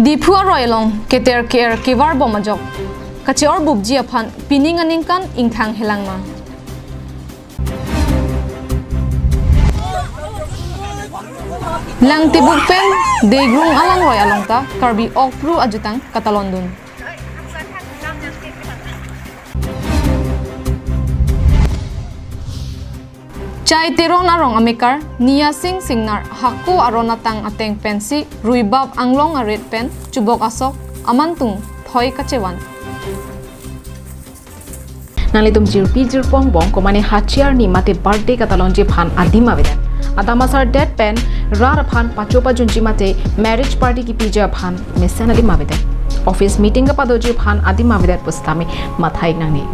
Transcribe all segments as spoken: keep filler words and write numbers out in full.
Diphu aroi along keter ke-er kevar bom ajok kache-orbupji aphan pining aningkan ingthang helang ma? Langtibuk pen Degrung alangroi along ta Karbi Okpru ajutang katalondun. Chai Teron arong amekar Nia Sing Singnar hako aron atang ateng pensi ruibap anglong arit pen chubok asok amantung thoi kachevan. Nanglitum jirpi jirpong bom komane hachi arni mate birthday katalonji aphan adim avedet. Adam asardet pen rat aphan pacho pajunji mate marriage party kipiji aphan mesen adim avedet. Office meeting kapadoji aphan adim avedet pusitame mathai nangne.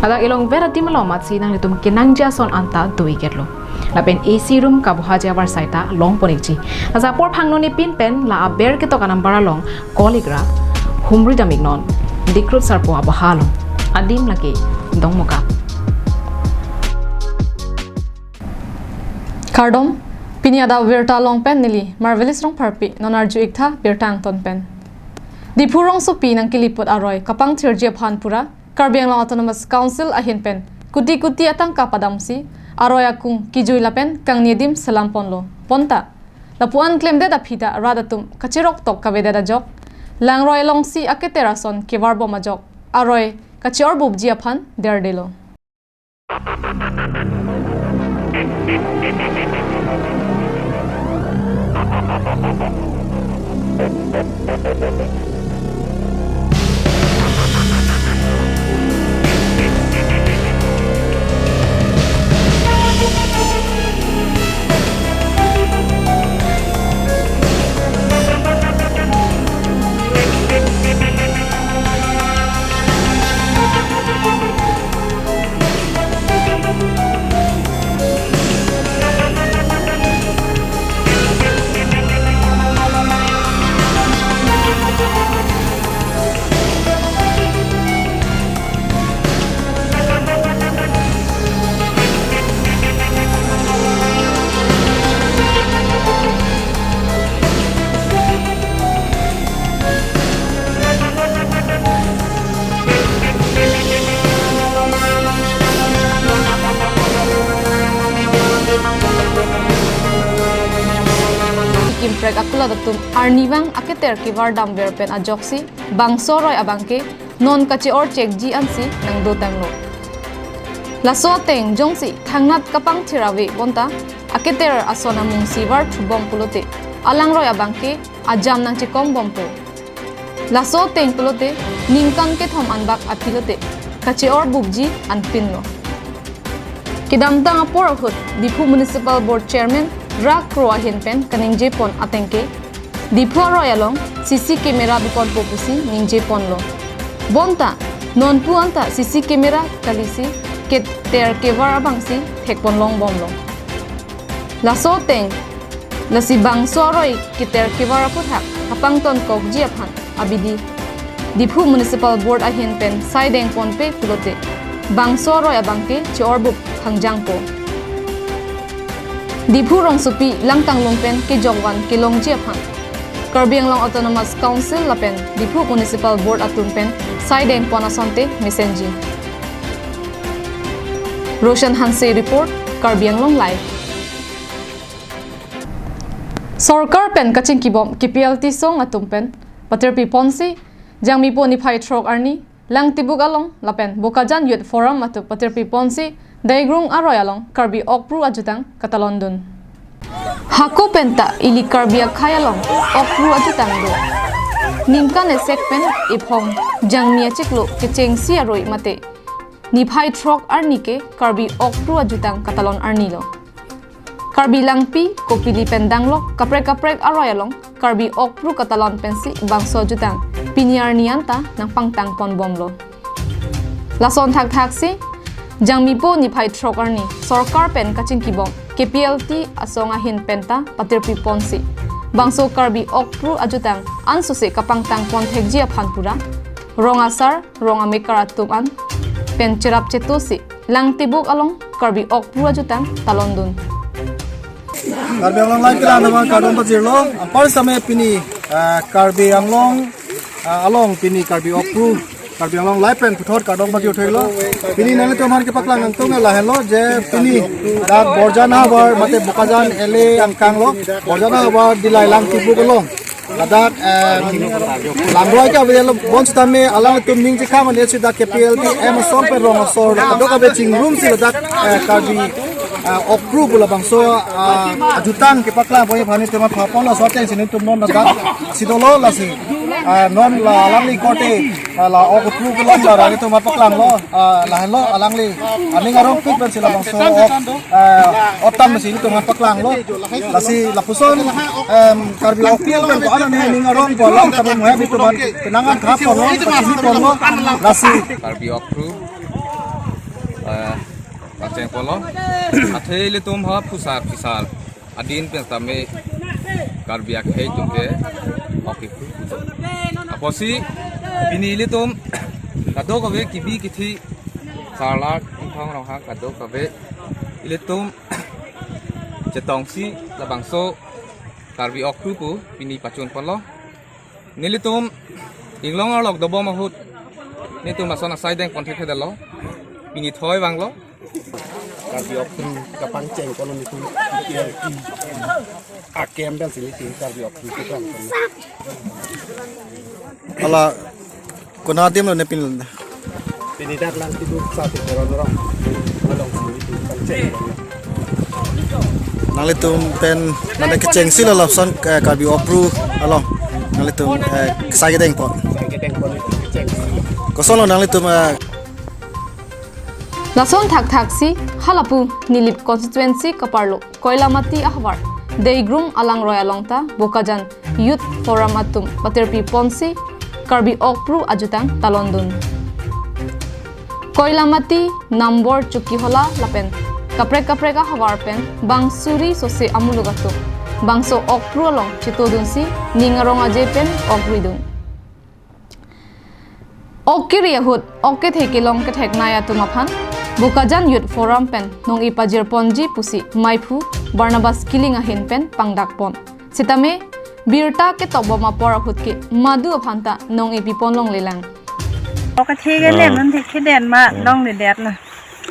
Ladak elongver adim along matsi nanglitum kenangji ason anta do-iketlo. Lapen A C room kabuha ja varsai ta longpon-ikji. Laso apor phangno ni pin pen la aber ketok anumber along call-ik ra humri dam-iknon. Dikrut sarpo abuha along. Adim lake Dongmukak. Kardom, pini adap birta along pen neli Marvelous Rongpharpi, non arju-iktha birta angton pen. Diphu rongsopi nangkeliput aroi kapangthirji aphan pura Karbi Anglong Autonomous Council ahin pen kuti kuti atangka padamsi aroi akung kijui lapen kangni adim selam ponlo. Bonta lapu-an klemdet aphi ta rat atum kacherok tok kavedet ajok, langroi alongsi aketer ason kevar bom ajok aroi kache-orbupji aphan derdelo. Kimprek akulat atum arnivang aketer kevar damver pen ajoksi bangso aroi abangke non kache-or chekji ansi nangdotanglo. Laso ateng jongsi thangnat kapangthir ave bonta aketer ason amungsi varthu bom pulote alangroi abangke ajam nangchekom bompo. Laso ateng pulote ningkan kethom anbak aphi lote kache-orbupji anpinlo. Kedamtang apor ahut Diphu Municipal Board Chairman Rak Kro ahin pen kaningjepon atengke Diphu aroi along C C camera biponpo pusi ningjeponlo. Bonta nonpu anta C C camera kalisi keter kevar abangsi thekpon long bomlo. Laso ateng lasi bangso aroi keter kevar aphuthak kapangtonkokji aphan abidi Diphu Municipal Board ahin pen saideng ponpe pulote bangso aroi abangke che-orbup hangjangpo. Diphu rongsopi langkanglum pen kejokvan kelongji aphan Karbi Anglong Autonomous Council lapen Diphu Municipal Board atum pen saideng pon asonte mesenji. Roshan Hanse report, Karbi Anglong Live. Sorkar pen kachingkibom K P L T song atum pen patirpi ponsi, Jangmipo niphai throk arni, Langtibuk along lapen Bokajan Youth Forum atum patirpi ponsi, Daigrung aroi along Karbi Okpru ajutang katalondun. Hako penta ili Karbi akhei along Okpru ajutang do. Ningkan esek pen ephong Jangmi achiklo kechengsi aroi mate niphai throk arni ke Karbi Okpru ajutang katalon arni lo. Karbi Langpi, Kopili pen danglok kaprek kaprek aroi along Karbi Okpru katalon pensi bangso ajutang pini arni anta nangpangtang ponbomlo. Lason thakthaksi, Jangmipo niphai throk arni sorkar pen kachingkibom K P L T asong ahin penta patirpi ponsi, bangso Karbi Okpru ajutang ansose kapangtang pon thekji aphan pura rong asar, rong amekar atum an pen cherap chetosi Langtibuk along Karbi Okpru ajutang talondun. Karbi Anglong Live kelang abang kardom pajirlo, anpar same pini Ah, Karbi Anglong, ah, along pini Karbi Okpru, Karbi Anglong Live pen puthot kardom pajir theklo. Pini nanglitum aphan kepaklang nangtung lahenlo je pini dak Borjan havar mate Bokajan L A angkang lo, Borjan havar Dillai Langtibuk along. Ladak, em, langroi ke available bon sitame alanglitum ning chikhang on esi dak K P L T M asong pen rong asor kadokave chingrumsi ladak, eh, Karbi, eh, Okpru pu labangso, ah, ajutang kepaklang pon aphan nelitum aphan pon laso ateng si nelitum non ladak si dolo lasi, ah, non la alangli korte, ah, la Okpru kelong la nanglitum aphan paklanglo, ah, lahenlo alangli aning arongpik pensi labangso ok, ah, otam si nelitum aphan paklanglo. Lasi lapuson, em, Karbi Okpru pen ko-an aning arong ko along kami muhep nelitum aphan penang an thap ponlo, pachini ponlo, lasi. Karbi Okpru, eh, pacheng ponlo. Athe ilitum ha phusar phisar adin pen tame Karbi akhei atum ke Okpru. Apotsi pini ilitum kadokave kibi kithi sarlak ingthong ronghang kadokave ilitum chetongsi labangso Karbi Okpru pu pini pachun ponlo. Nelitum inglong arlok dobom ahut nelitum lason asai deng pon thekthedetlo. Pini thoi vanglo. Karbi Okpru kapangcheng kolon itum K P L T akem pensi nelitum Karbi Okpru kapang kolon. Hala, konat adim lo ne pini? Pini dak Langtibuk satu koron rong. Along sini tu kan cek. Nanglitum pen nangkechengsi lo lapuson, eh, Karbi Okpru along. Nanglitum, eh, sai kedeng pon. Sai kedeng pon itu kecheng. Koson lo nanglitum, eh, Lason thakthaksi halapu Nilip constituency kaparlo Koilamati ahavar Deigrum alangroi along ta Bokajan Youth Forum atum patirpi ponsi Karbi Okpru ajutang talondun. Koilamati, Nambor, Chokihola lapen kaprek kaprek ahavar pen bang suri sose amuluk atum bangso Okpru along chetodunsi ning arong aje pen ok ridun. Ok keri ahut ok kethe kelong ketheknei atum aphan Bokajan Youth Forum pen nong-i pajir ponji pusi maiphu Barnabas Killing ahin pen pangdak pon. Sitame birta ketokbom apor ahut ke madu aphan ta nong-i pi pon longlelang. Ok kethe ke nem non thek kheden ma longledet la.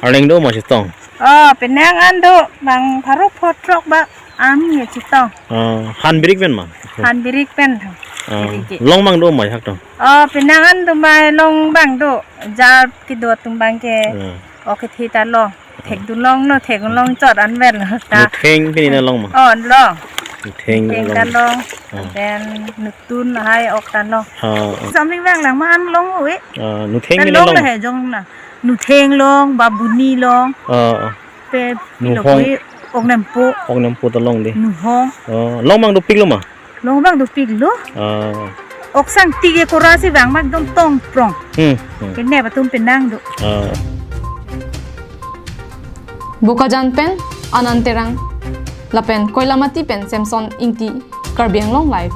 Arleng do ma chetong. Oh, penang an do bang pharo phothrok ba army chetong. Ah, han birik pen ma? Han birik pen thang. Ah, birik ke. Long bang do ma hak tong. Oh, penang an do ma long bang do. Jar kedo atum bang ke. Ah. Ok kethe ta long. Thekdun long no, thekdun long chot an vel ta. Nutheng pini na long ma? Oh, long. Nutheng ta long. Ah. Then nutun hai ok ta long. Ah, ah. Something vang lang ma an long oi. Ah, nutheng pini long long. He jong na. Nutheng long, Babuni long. Ah, ah. Pe Nuhong. Pilokoi, Oknempo. Oknempo ta long de. Nuhong. Ah, long bang dopik lo ma? Long bang dopik lo. Ah. Ok sangti ke kora si bang mak dom tong prong. Hmm, hmm. Kene batum penang do. Ah. Bokajan pen Anand Terang lapen Koilamati pen Samson Ingti, Karbi Anglong Live.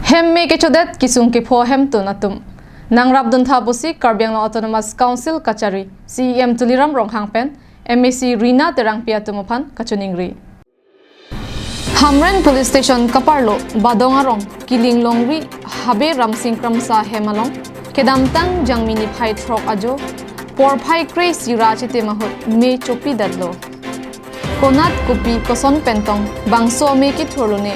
Hem me kechodet kesung kepho hemtun atum nangrapdun tha pusi Karbi Anglong Autonomous Council kachari C E M Tuliram Ronghang pen M A C Rina Terangpi atum aphan kachiningri. Hamren Police Station kaparlo Badong arong Kiling Longri Habe Ramsing Kramsa hem along kedamtang Jangmi niphai throk ajo porphai kre-isi ra chitim ahut me chopidetlo. Konat kopi koson pen tong bangso me kethurlo ne,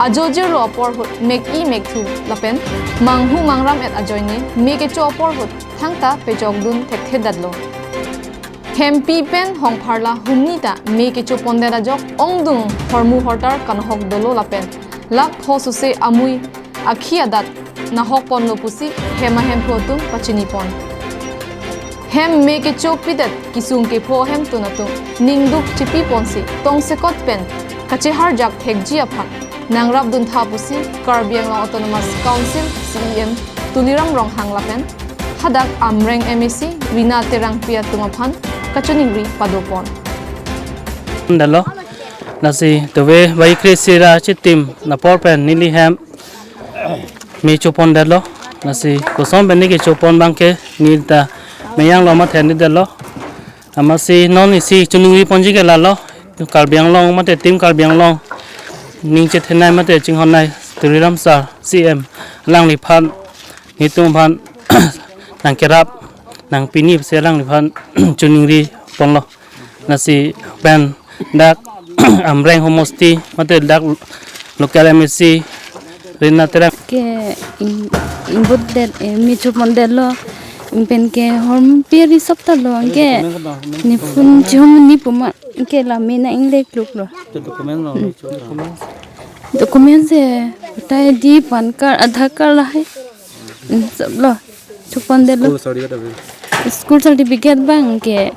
ajo jirlo apor ahut mek-i mekthu lapen manghu mangram-et ajoine me kecho apor ahut thangta pechokdun thekthedetlo. Hempi pen hongpharla humni ta me kechopondet ajok ongdung hormu hortar kanahok dolo lapen lakh pho sose amui akhi adat nahok ponlo pusi hem ahemphu atum pachini pon. Hem me kechopidet kesung kepho hemtun atum ningduk chipi ponsi tongsekot pen kacheharjak thekji aphan nangrapdun tha pusi Karbi Anglong Autonomous Council C E M Tuliram Ronghang lapen hadak Amreng M A C Rina Terangpi atum aphan kachiningri padopon. Dalo, lasi tove vai kre-isi ra chitim apor pen neli hem me chopondetlo, lasi koson pen ne kechopon bang ke neli ta meyang lo ma thendetlo. Amatsi non isi chiningri ponji ke lalo, Karbi Anglong mate Team Karbi Anglong ning chethenei mate chinghonnei Tuliram Sir C M alangliphan nelitum aphan nangkerap nangpini si alangliphan choningri ponlo. Lasi pen dak Amreng homosti mate dak local M A C Rina Terang ke ing-, ingbut det, eh, mi chopon detlo, pen ke hormu piri sop ta lo, anke ne phone chom ne puma, anke la me nang-inglek luk lo. Document lo, document. Document si, voter I D, PAN card, Aadhaar card lahai. Hmm, sop lo. Chopon detlo. School certificate abang. School certificate abang ke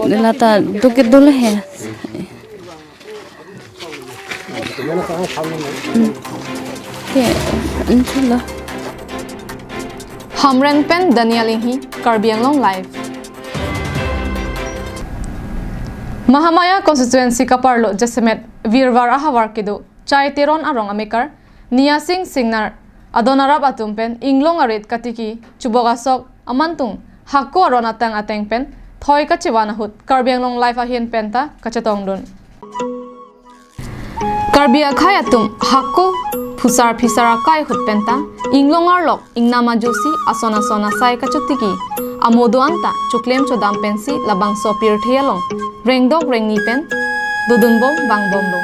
lata doke dolo he. Hmm. Ke, anchilo. Hamren pen Daniel Inghi, Karbi Anglong Live. Mahamaya constituency kaparlo jasemet virvar ahavar kedo Chai Teron arong amekar Nia Sing Singnar adon arap atum pen inglong arit katiki chubok asok amantung hako aron atang ateng pen thoi kachevan ahut Karbi Anglong Live ahin penta kachetongdun. Karbi akhei atum hako phusar phisar akai ahut penta inglong arlok ingnam ajosi ason ason asai kachotiki amo do-an ta choklem chodam pensi labangso pirthe along rengdok rengni pen dodunbom vangbomlo.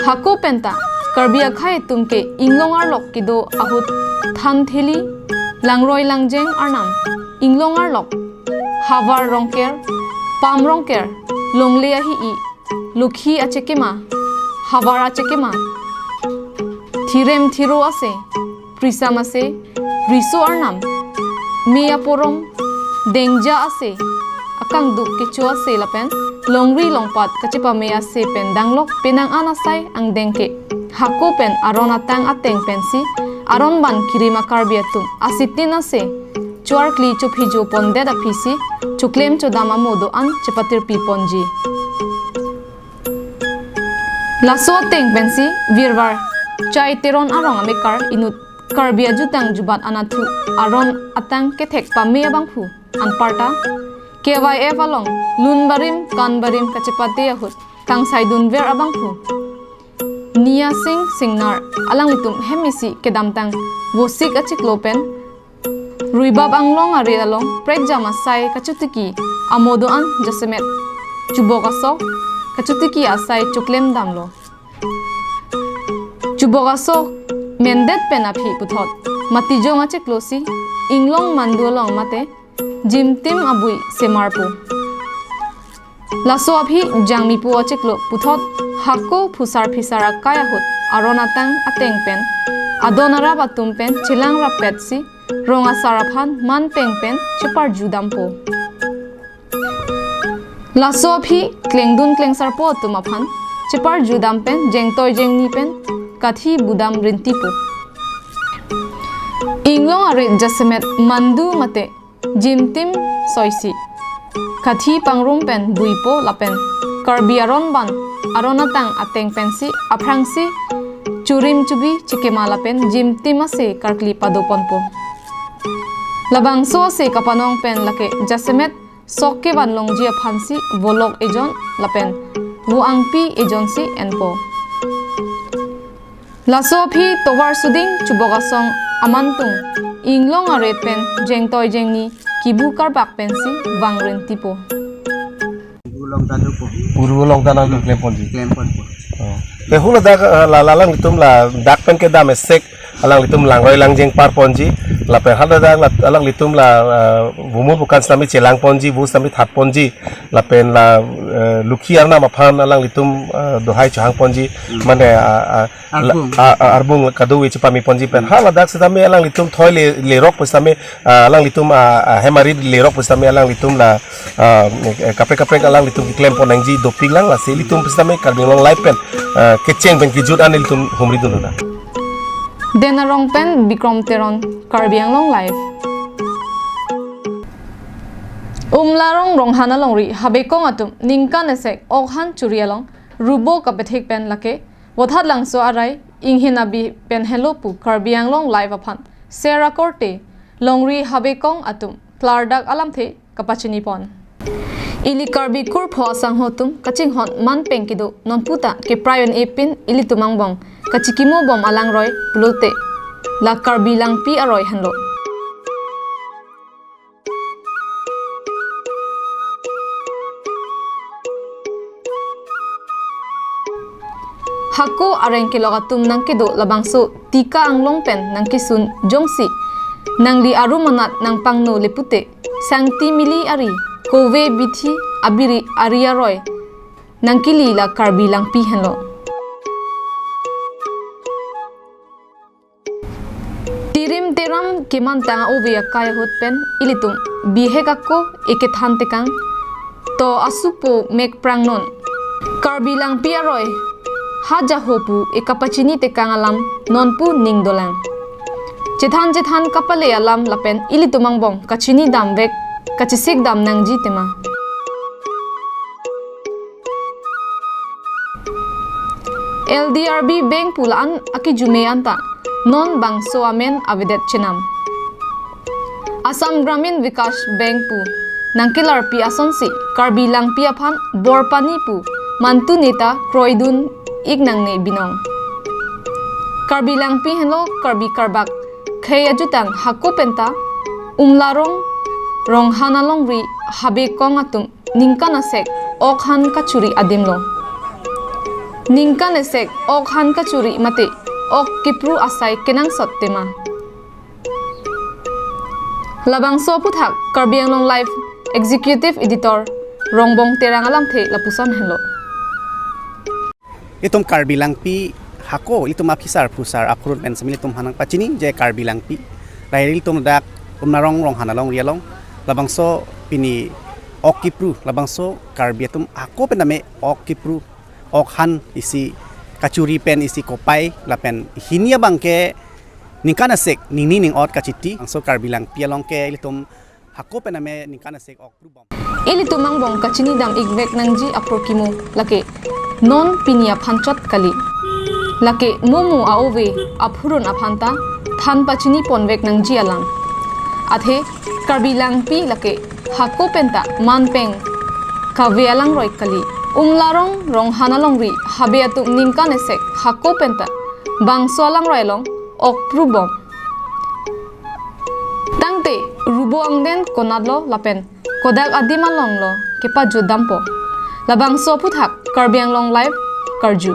Hako penta Karbi akhei atum ke inglong arlok kedo ahut than theli, langroi langjeng arnam, inglong arlok, havar rongker, pam rongker, longle ahi-i, lukhi achekema, havar achekema, thirem thiro ase, prisam ase, riso arnam, me aporom, dengja ase, akangduk kecho ase lapen longri longpat kachepame ase pen danglok penang an asai angdeng ke hako pen aron atang ateng pensi aron ban kirim a-Karbi atum asitin ase choarkli chophi jo pondet aphisi choklem chodam amo do-an chepatirpi ponji. Laso ateng pensi virvar Chai Teron arong amekar inut Karbi ajutang jubat anatthu aron atang kethek pame abangphu anparta K Y F along lun barim kan barim kachepate ahut kangsaidunver abangphu Nia Sing Singnar alanglitum hem isi kedamtang Vosik achiklo pen Ruibap Anglong arit along prekjam asai kachotiki amo do-an jasemet chubok asok kachotiki asai choklem damlo. Chubok asok mendet pen aphi puthot Matijong achiklo si inglong mandu along mate jimtim abui semarpo. Laso aphi Jangmipo achiklo puthot hako phusar phisar akai ahut aron atang ateng pen adon arap atum pen chelang rappetsi rong asar aphan man peng pen cheparju dampo. Laso aphi klengdun klengsarpo atum aphan cheparju dam pen jengtoi jengni pen kathi budam rintipo. Inglong arit jasemet mandu mate jimtim soisi kathi pangrum pen buipo lapen Karbi aron ban aron atang ateng pensi aphrangsi churim chubi chikema lapen jimtim ase karkli padoponpo. Labangso ase kapanong pen lake jasemet sok kevan longji aphansi volok ejon lapen vo angpi ejonsi enpo. Laso aphi tovar suding chubok asong amantung inglong arit pen jengtoi jengni kibu karbak pensi vangrintipo. Puru long ta nangtum klemponji. Klemponpo. Oh. Te hula dak, eh, la, la alanglitum ladak pen kedam esek alanglitum langroi langjeng parponji. Lapen haladak la, alanglitum la, eh, bumur bukan sitame chelangponji, bu sitame thatponji. Lapen la, eh, lukhi arnam aphan alanglitum, eh, dohai chohangponji. Hmm. Mane, ah, ah, la, Arbung. Ah, ah, arbung kadokave chepameponji pen. Hmm. Haladak sitame alanglitum thoi le, lerok pu sitame, ah, alanglitum, ah, ah, hem arit lerok pu sitame alanglitum la, ah, eh, kaprek kaprek alanglitum keklemponangji dopiklang, lasi ilitum pu sitame Karbi Anglong Live pen, ah, kecheng pen kejut an ilitum humridun hona. Den Arong pen Bikrom Teron, Karbi Anglong Live. Umlarong Ronghan alongri Habekong atum ningkan esek okhan churi along rubo kapethik pen lake Vothatlangso arai inghin abi pen helo pu Karbi Anglong Live aphan sera korte longri Habekong atum klardak alamthe kapachinipon. Ili Karbi kurpho asangho atum kachinghon manpeng kedo nonputa keprai un-e pin ilitum angbong kachikimo bom alangroi pulote la Karbi Langpi aroi henlo. Hako areng kelok atum nangkedo labangso Tika Anglong pen nangkesun jongsi nangli arum anat nangpangno lepute Sangti Mili ari, Kove Bithi Abiri ari aroi nangkeli la Karbi Langpi henlo. Tirim teram kemantang a-ove akai ahut pen ilitum bihek ako ekethan tekang to asupo mek prangnon. Karbi Langpi aroi ha jaho pu ekapachini tekang alam nonpu ning dolang. Chethan chethan kapale alam lapen ilitum angbong kachini damvek, kachesik dam nangji tema. L D R B Bank pu la-an akijume anta non bangso amen avedet chenam. Assam Gramin Vikash Bank pu nangkelarpi asonsi Karbi Langpi aphan borpani pu mantu neta kroidun ik nangne binong. Karbi Langpi henlo Karbi karbak khei ajutang hako penta Umlarong Ronghan alongri Habe Kong atum ningkan asek ok han kachuri adimlo. Ningkan asek ok han kachuri mate ok kipru asai kenangsot tema. Labangso aphuthak Karbi Anglong Live Executive Editor Rongbong Terang alamthe lapuson henlo. Itum Karbi Langpi hako, itum aphisar phusar aphurun pen semi itum hanang pachini je Karbi Langpi. Lahai itum dak Umlarong Ronghan alongri along. Labangso pini ok kipru, labangso Karbi atum hako pen name ok kipru, ok han isi kachuri pen isi kopai lapen hini abangke ningkan asek ningni ning-ot kachiti. Bangso Karbi Langpi along ke ilitum hako pen name ningkan asek ok kipru bom. Ilitum angbong kachini dam ikvek nangji apor kimo lake non pini aphan chot kali. Lake momo a-ove aphurun aphanta than pachini ponvek nangji alam. Athe Karbi Langpi lake hako penta manpeng kave alangroi kali. Umlarong Ronghan alongri Habe atum ningkan asek hako penta bangso alangroi along ok kipru bom. Tangte rubo angdeng konatlo lapen kodak adim alonglo kepajut dampo. Labangso aphuthak Karbi Anglong Live karju.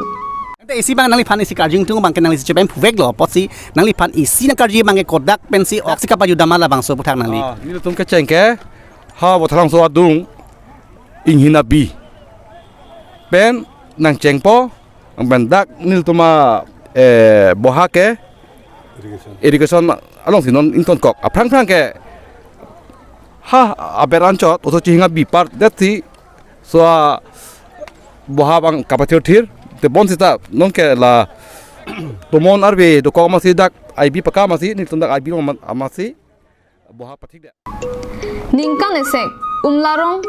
Ante isi abang nangliphan isi karju ingtung abangke nangli isi chepem phuveklo apotsi nangliphan isi nangkarju abangke kodak pensi oksi kapajut dam ma labangso aphuthak nangli. Ah, nelitum kecheng ke ha Botharangso adung Inghin Abi pen nangchengpo. Ang pen dak nelitum a, eh, Boha ke irrigation alongsi non ingtonkok. Aphrang phrang ke ha aber anchot oso chihing abi par detsi so a Boha abang kapathirthir te bonsita non ke la tomon arve dokok amatsi dak I B paka amatsi nelitum dak I B along amat-, amatsi Boha pathik de. Ningkan asek Umlarong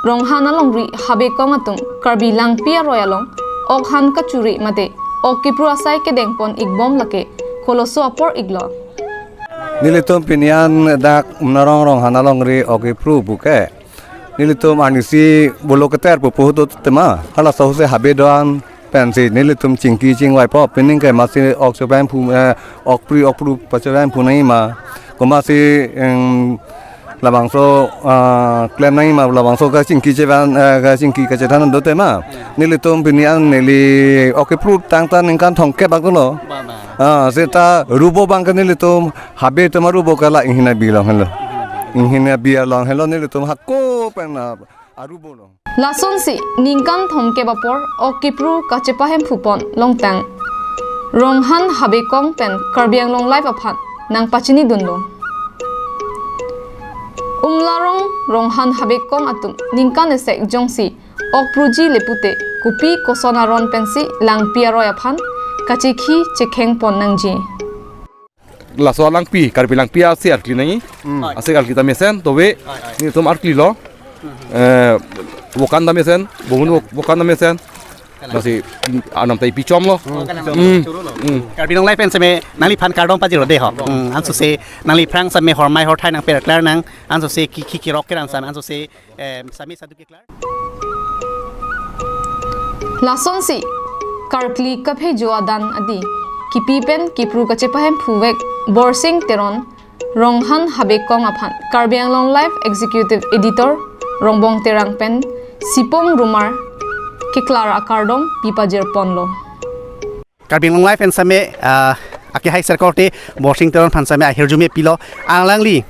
Ronghan alongri Habe Kong atum Karbi Langpi aroi along ok han kachuri mate ok kipru asai kedengpon ikbom lake koloso apor iklo. Nelitum pini an dak Umlarong Ronghan alongri ok kipru buke nelitum arnisi bolo keter pu puhut tema hala sahuse Habe do-an pensi nelitum chingki chingvaipo, pining ke masi ok chepem phu, eh, ok kipru ok kipru pachepem phu nangji ma, komatsi, em, labangso, ah, klem nangji ma, labangso kachingki chevan, eh, kachingki kachethan do tema. Nelitum pini an neli ok kipru tangta ningkan thomkep bak dolo. Ah, seta rubo abangke nelitum Habe tema rubo ke la Inghin Abi along henlo. Inghin Abi along henlo nelitum hako pen, ah, arubo lo. Lasonsi ningkan thomkep apor ok kipru kachepahemphupon longtang Ronghan Habe Kong pen Karbi Anglong Live aphan nangpachinidunlo. Umlarong Ronghan Habe Kong atum ningkan asek jongsi ok kipruji lepute kopi koson aron pensi Langpi aroi aphan kachekhi chekhengpon nangji. Laso alangpi, Karbi Langpi asi arkli nangji. Hmm. Asi arkli ta mesen, tove, nelitum arklilo. Eh, vokan ta mesen, bohun vok-, vokan ta mesen. Lasi anam tai pichom lo. Hmm. Hmm. Karbi Anglong Live pen seme nangliphan kardom pajirlo de ho. Hmm. Ansose nangliphan seme hormai horthai nangpeklar nang. Ansose ki ki kirok keran seme ansose eh, seme sadu keklar. Lasonsi karkli kaphejo adan adi kipi pen kipru kachepahemphu vek Borsing Teron Ronghan Habekong aphan Karbi Anglong Live Executive Editor Rongbong Terang pen Sipong Rumar keklar akardom pipajir ponlo. Karbi Anglong Live pen seme ah, akehai sir korte Borsing Teron aphan seme ahirjume pilo alangli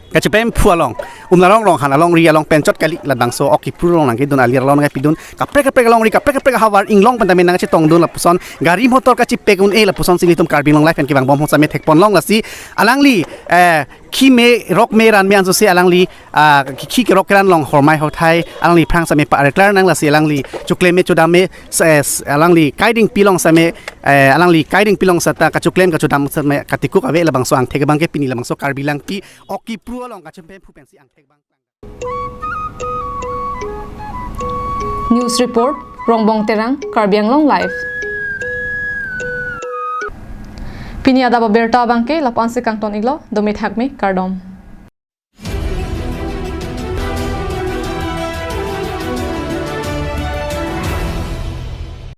kachepahemphu along Umlarong Ronghan alongri along pen chot kali labangso ok kipru along nangkedun alir along nangkepidun kaprek kaprek alongri kaprek kaprek ahavar inglong pen tame nangchetongdun lapuson gari motor kachepek un-e lapuson si nelitum Karbi Anglong Live pen kevang bom ho seme thekponlong lasi alangli eh, khime rokme ranme ansose alangli ah, ki ki kirok keran along hormai horthai alangliphan seme pa-artlar nang lasi alangli choklem me chodam me s- eh, s- alangli kaiding pilong seme eh, alangli kaiding pilong seta kachoklem kachodam seme katikuk ave labangso angthek abangke pini labangso Karbi Langpi ok kipru along kachepahemphu pensi angthek abang. News report, Rongbong Terang, Karbi Anglong Live. Pini adap abirta abangke lapu-an si kangton iklo, dome thakme, kardom.